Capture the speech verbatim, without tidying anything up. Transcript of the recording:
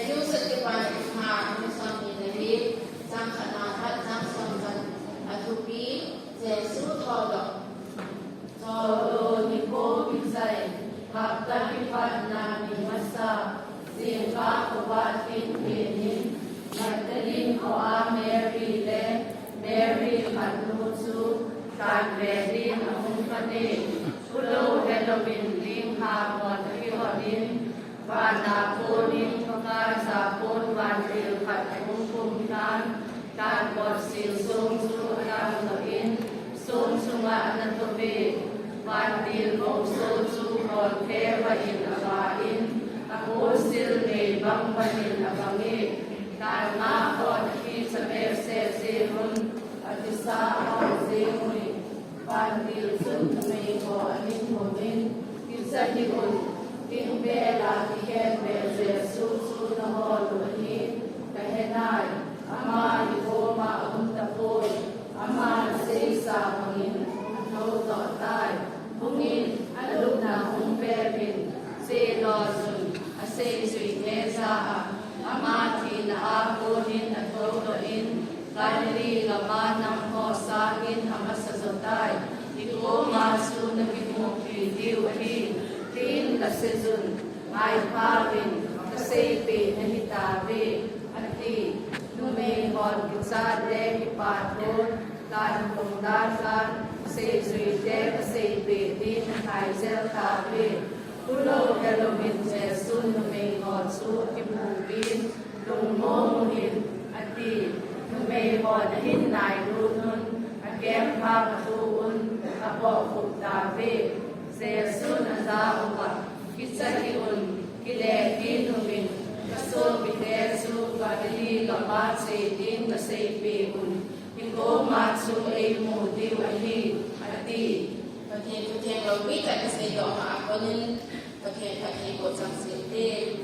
Jesu Satipa Ima, Nusam Ni Nahi, Sang Khatna Khat, Sang Som Khat, Athupi, Jesu Thodoh. Thodoh nikho kichai, Hapta Kipatna ni masa, jingkah khovah thin phenin, Magdalene kho a Mary le Mary khatnu chu, khan ve din ahung khan e. Hulou helouvin lingha hon akihot in, van a konin Pakai japon vantil khat ahung khum tan, tan kot sil song chu atang doh in, song chunga ana thou ve. Vantil bou so chu hol thei vah in ava in, akol sil nei bang bang in abang e. Tan nga hon akicha behseh jeh un, akisa ahol jeng uvin. Vantil chun numei ho ahin hum in, kicha hih un, thingpel a kikhen beh Jesu chu nahol u ahi, kahe nai, ama ikoma aum tapoi, aman aseisa bangin athoudoh tai. Hung in, alupna hung peh uvin, chelou jun, aseijui te jah a, ama thina a konin athoudoh in, Galilee gama nam ho sangin amasa jo tai. Ikoma chu nakimupi diu ahi, tin kasei jun, ngaipha uvin, kaseipeh nahi tauve, ati. Numei hon kichat le kipa thon, tan kong dan khan, seijui te kaseipeh din akai jel tauve. Hulou helouvin Jesun numei ho chu akimupin, lungmong uhen, ati. Numei hon ahin nailut un, akemphang athu un, abohkhup tauve. Jesun ajah uva, kicha hih un, kile kit uvin, kasopite chu Galilee gama che din kaseipeh un, ikoma chu eimu diu ahi, ati. Pathen thutheng loupitah a kaseidoh ma a konin, Pathen phattheiboh changseh te.